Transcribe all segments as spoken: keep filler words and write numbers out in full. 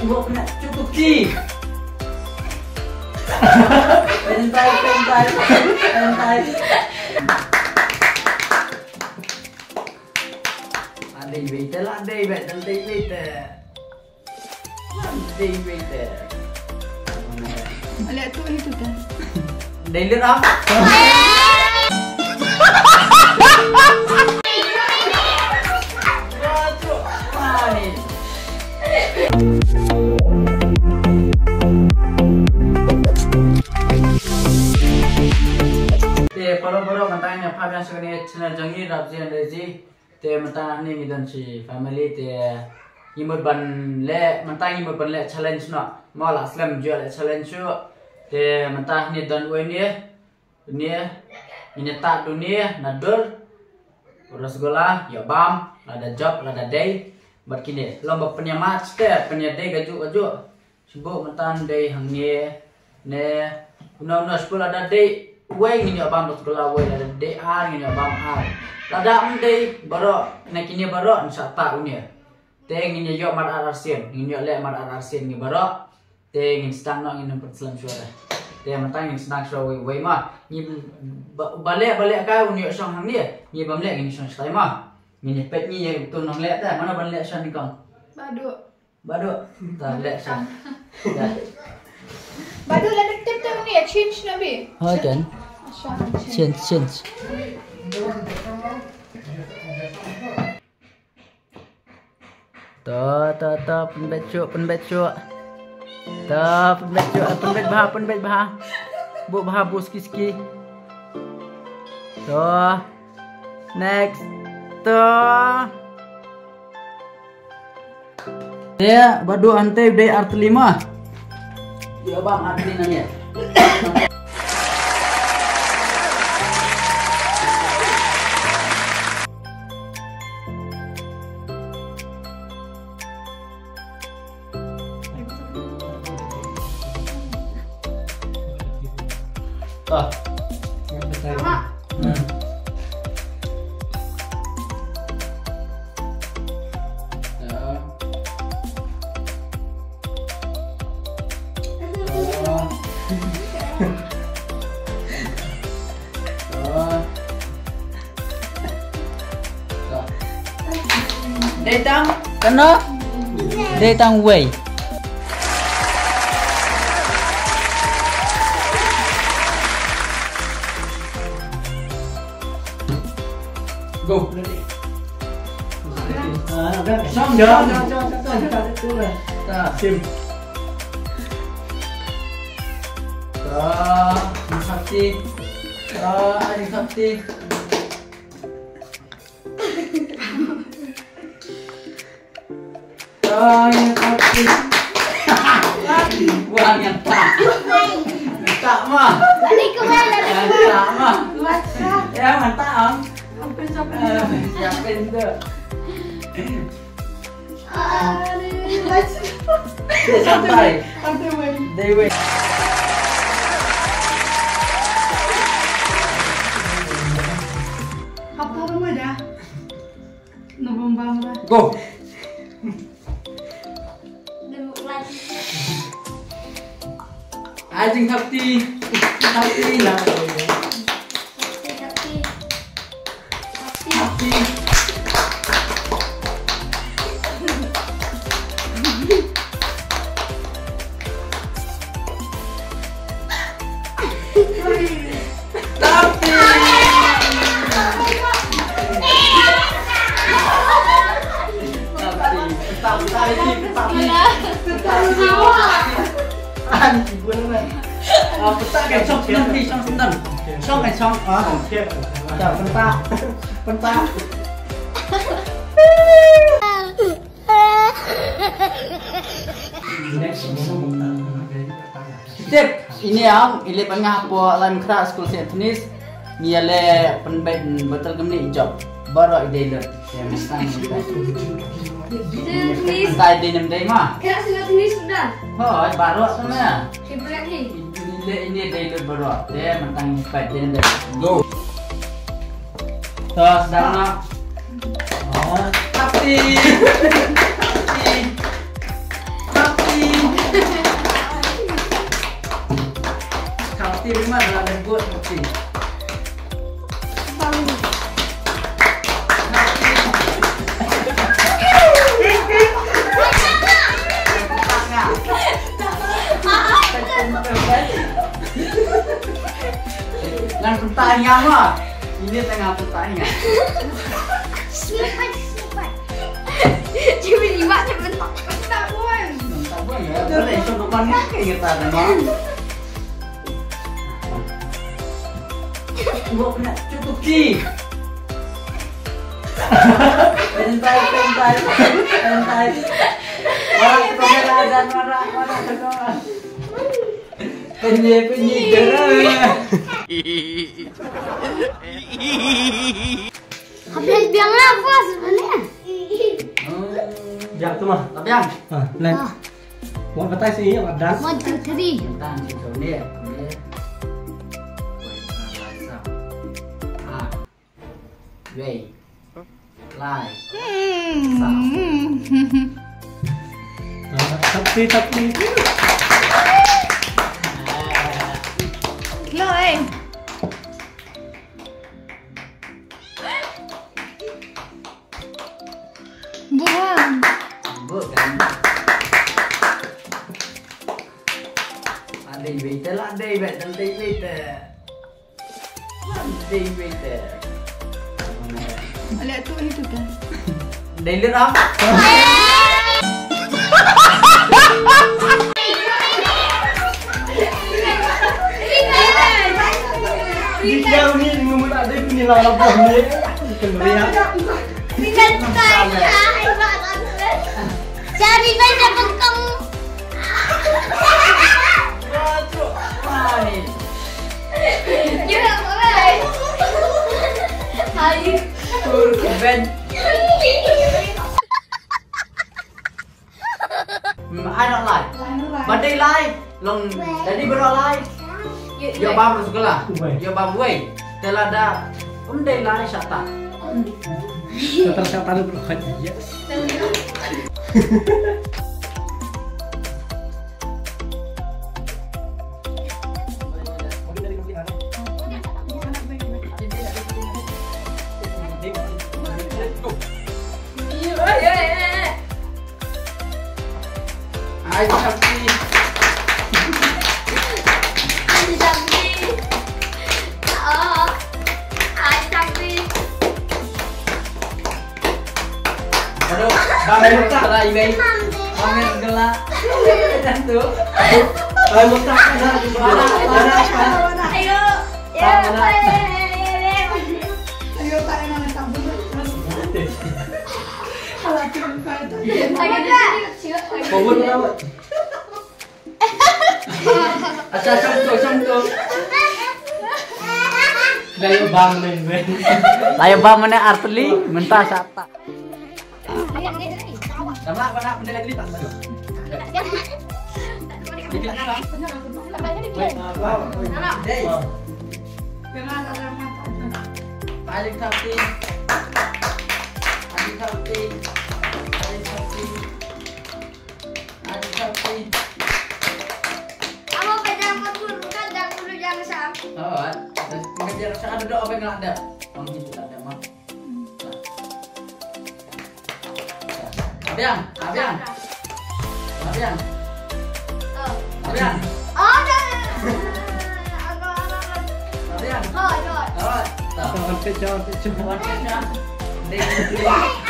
Mo na cukup ki. Pentai, pentai, pentai. Ada waiter lah, ada waiter, ada waiter. Ada waiter. Ada tu itu kan. Dai leh am. Te para para mynta ngi ïa pha biang sha kane ka channel jong ngi Rapji and Daisy. Te mynta hangne ngi don shi family te ngi mut ban leh, mynta ngi mut ban leh challenge noh. Mo la slem ju leh challenge shuh. Te mynta hangne don uwei ne, ne, ngin ïa tah da une na dur. Rasgulla, ïoh bam, lada jop, lada dei. Bad kine, long ba pynïamat te, pynïadei kajuh kajuh. Shu buh mynta dei hangne, ne, uno uno shu buh lada dei, wei ngin ïoh bam rasgulla wei, lada dei ar ngin ïoh bam ar. Lada ym dei baroh na kine baroh ngin sa tah une. Te ngin ïoh mar ar arsien, ngin ïoh leh mar ar arsien ngi baroh. Te ngin sdang noh ngin ym pynslem shuwa. Te mynta ngin sdang shuwa wei wei ma. Ngi ba, ba leh ba leh ka un ïoh shong hangne, ngi bym leh ngin shong shatai ma. Ngin ïa peit ngi ïa uto nongleh te, mano ban leh sha nyngkong. Baduh. Baduh. Ta leh sha. Baduh la tip tip ni change na bi. Ha kan. Change, change. Ta, ta, ta, pynbeit shuh, pynbeit shuh. Ta, pynbeit shuh, pynbeit bha, pynbeit bha. Buh bha, buh ski ski. Ta. Next. Ta. Te ba dei hangtei dei artylli ma. Ïa bam artylli na ïa. Ah. Hmm. Dei tang kano? Dei tang wei. Go. Shong, shong, shong, shong, shong. Ta. Sim. Ta, sakti. Ta, sakti. Ai, tapi. Wah, ngentak. Ngentak mah. Lari ke mana? Ngentak mah. Baca. Ya, mantap, Om. Apa siapa? Eh, siapa itu? Aduh, baca. Santai. Santai, weh. Dai, weh. Apa rumah dah? November. Go. Ai jingthap kti. Thap kti. Thap kti. Thap kti. Tapi. Tapi, tapi, tapi. Ani, gua mana? Ah, peta kan shong sendal ni, shong sendal. Shong kan shong. Ah. Dah, peta. Peta. Tip, ini am, ili pengah po lan kra school Saint Anthony's, ni ale pen bed betul kemni job. Baru ide le, ya mesti ni. Saint Anthony's. Tadi nem dai ma. Kra Saint Anthony's sudah. Ho, baru tu na. Sibuk lagi. Ini le ini dai le baru. Ya mentang ni pet dai. Go. Terus dah nak. Oh, tapi. Tapi. Terima kasih. Nang pentak nya mah. Ini tengah pentak nya. Sniper, sniper. Cuma lima je bentuk. Tak pun. Tak pun ya. Boleh ikut depan kaki kita memang. Gua kena cukup ki. Pentai, pentai, pentai. Orang ke kamera dan orang, orang ke kamera. Penye, penye, gerah. Habis biang apa sebenarnya? Biang tu mah. Biang. Ha, lan. Ah. Buat batai sih ya, Abdal. One, two, three. Tentang itu ni. Ah. Wei. Lai. Sa. Ah, tapi, tapi. Lo, eh. Buang. Bukan. Ada yang beda lah, ada yang beda, ada yang beda. Ada yang beda. Lihat tu, itu kan. Ada yang lihat apa? Ni dia ni ngumut ada ni lah apa ni? Kemeriah. Cari benda bengkong. Hai. Tur keben. Hmm, ai noh lai. Ba dei lai. Long dei baroh lai. Ïoh bam ruh sukela. Ïoh bam wei. Te lada ym dei lai shata. Shata, shata ruh khot. Yes. Ai, Shakti. Ai, Shakti. Oh. Ai, Shakti. Aduh, bang, bang, bang, bang, bang, gelak. Dan tu. Bang, bang, bang, bang, bang. Ayo. Ya, bang, bang. Ayo, tak enak, tak betul. Alah, tak enak. Kau buat apa? Acha, shong tu, shong tu. Layo bam men, men. Layo bam men artli, mynta shata. Sama, mana, mana lagi tak? Lagi tak, kan? Dei. Paling cantik. Paling cantik. Paling cantik. Aduh, tapi. Amo ka jang ka tur, ka jang ka tur jang ka sam. Oh, ka jang ka sam, ada doa apa yang ada? Bang, itu tak ada, Mak. Abiang, Abiang. Abiang. Oh. Abiang. Oh, dah. Abiang. Oh, dah. Oh, dah. Jangan pecah, pecah. Jangan pecah. Ding, ding, ding.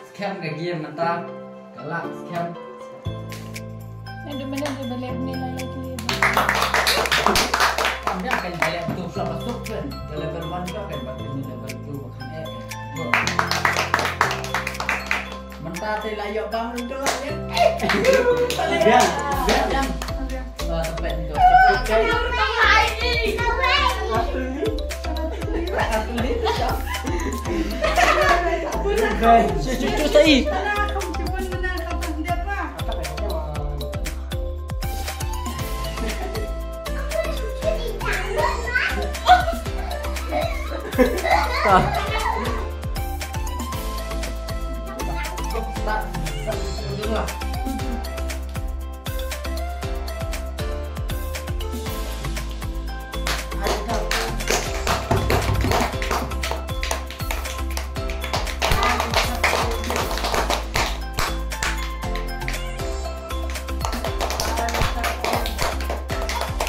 Skhem ka game mynta. Ka lah skhem. Aduh, mana dia balik ni lah lagi. Kami akan balik tu, siapa masuk kan? Ke level one tu kan, berarti ni level two akan eh. Go. Mynta te lah, ïoh bang tu lah, ya. Biang, biang. Biang. Ah, tempat ni tu. Tempat ni. Kartu ni. Kartu ni. Cucu, cucu, cucu, sai.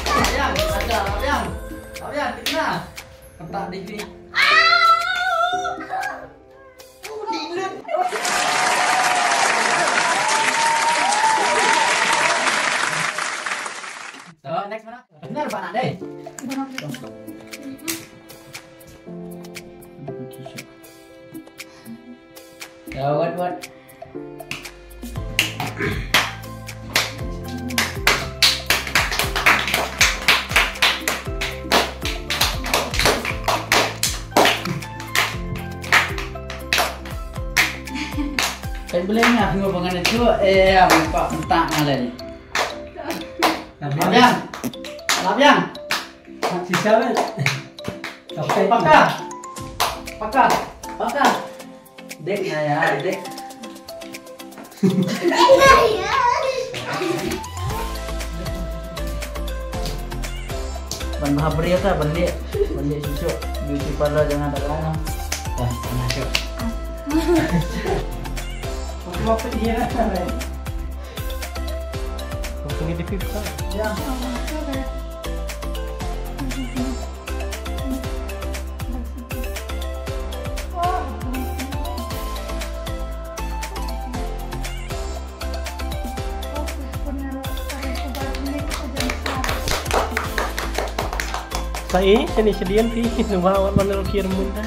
Abiang, abiang, abiang, abiang, tikna. Kentak dikit. So, next mana? Benar, Pak Ade. Ya, wat, wat. Kan boleh ngah ngah bangan itu, eh, apa tak tak ngalah ni. Labiang. Labiang. Sisa kan? Sampai paka. Paka. Paka. Dek na ya, dek. Ban bha bria ta, ban leh, ban leh shuh shuh. Beauty parlor jangan tak lama. Dah, sana shuh. Aku apa dia? Aku ni dipip kan? Ya. Sa i, sini sedian pi, numa awak mana lo kirim minta.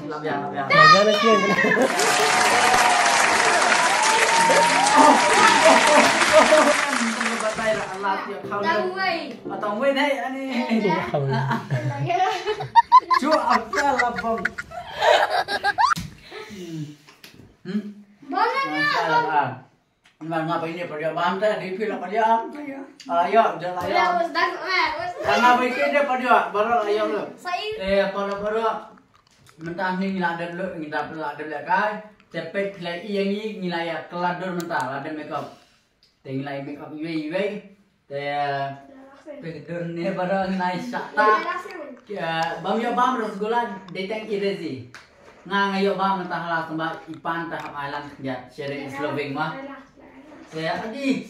Labiang, labiang. Labiang na siang. Tang wei. Tang wei dai ani. Cu apa labang. Hmm. Mana na? Nga ba ine padiah bam ta, di phi la padiah am ta ïa. Ala ïa, ja la ïa. Nga ba ine padiah, baroh la ïa lo. Eh, para para. Mynta ngi la dep lo, ngi dep la dep lehkai. Te peit phi la ïa ngi, ngi la ïa klador mynta, la dep makeup. Te ngi la ïa makeup iwei iwei. Te phi ka dur ne baroh ngi la ïa shah ta. Bam ïa bam rasgulla, dei tang i resi. Nga nga ïoh bam mynta hala samba i pan ta hap island khyndiat sharing is loving ma. Te adi.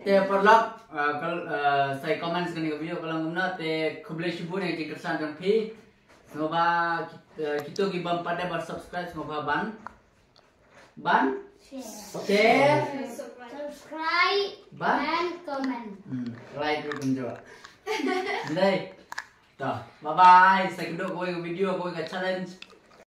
Te paralok, eh, kal, eh, sa i comments kane ka video ka long kumno, te khublei shibun ïa ki jingkyrshan jong phi. Sngewbha, eh, kito ki bym pat dei ban subscribe sngewbha ban. Ban? Share. Share. Subscribe. Ban? And comment. Hmm, like ruh kumjuh. Ndai. To, bye bye. Sa kynduh kawei ka video, kawei ka challenge.